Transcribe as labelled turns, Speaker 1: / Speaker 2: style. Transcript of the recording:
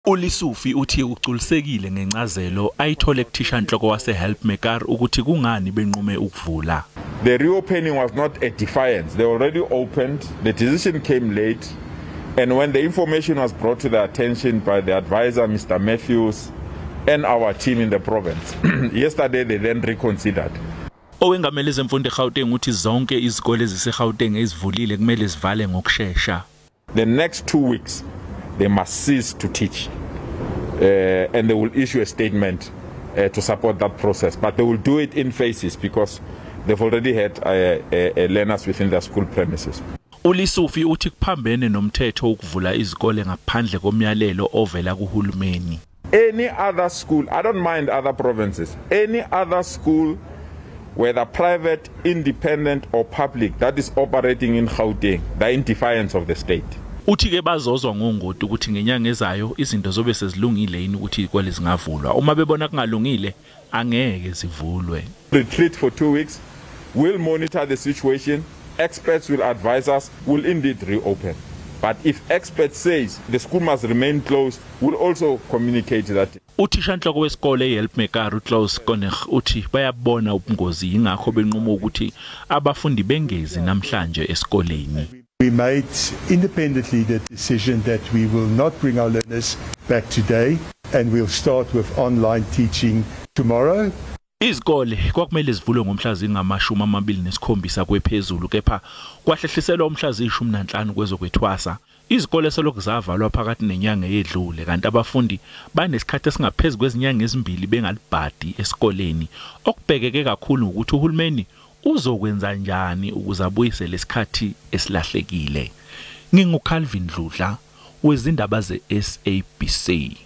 Speaker 1: ULesufi uthi ugculisekile ngencazelo ayithole kuthishanhloko wase-Helpmekaar ukuthi kungani benqume ukuvula.
Speaker 2: The reopening was not a defiance. They already opened. The decision came late. And when the information was brought to their attention by the advisor, Mr. Matthews, and our team in the province, yesterday they then reconsidered.
Speaker 1: Owengamele ezemfundo eGauteng uthi zonke izikole eziseGauteng ezivulile kumele zivale ngokushesha.
Speaker 2: The next 2 weeks, they must cease to teach. And they will issue a statement to support that process. But they will do it in phases because they've already had learners within their school premises.
Speaker 1: ULesufi uthi kuphambene nomthetho ukuvula izikole ngaphandle komyalelo ovela kuhulumeni.
Speaker 2: Any other school, I don't mind other provinces, any other school, whether private, independent, or public, that is operating in Gauteng, they're in defiance of the state.
Speaker 1: Uthi ke bazozwa ngongoti ukuthi ngenyanga ezayo izinto zobe sezilungile yini ukuthi izikole zingavulwa. Uma bebona kungalungile angeke zivulwe.
Speaker 2: Retreat for 2 weeks, we'll monitor the situation, experts will advise us, we'll indeed reopen. But if experts says the school must remain closed, we'll also communicate that.
Speaker 1: Uthishanhloko wesikole eHelpmekaar uKlaus Konig uthi bayabona ubungozi ingakho benquma ukuthi abafundi bengezi namhlanje esikoleni.
Speaker 3: We made independently the decision that we will not bring our learners back today and we'll start with online teaching tomorrow.
Speaker 1: Izikole kwakumele zivulwe ngomhla zingama-27 kwephezulu kepha kwahlehliselwa umhla ziyi-15 kwezokwethwasa. Izikole selokhu zavalwa phakathi nenyanga eyedlule kanti abafundi banesikhathi esingaphezu kwezinyanga ezimbili bengalibhadi esikoleni. Okubhekeke kakhulu ukuthi uhulumeni uzokwenza njani ukuze abuyise lesikhathi esilahlekile. NginguCalvin Dludla wezindaba ze-SABC.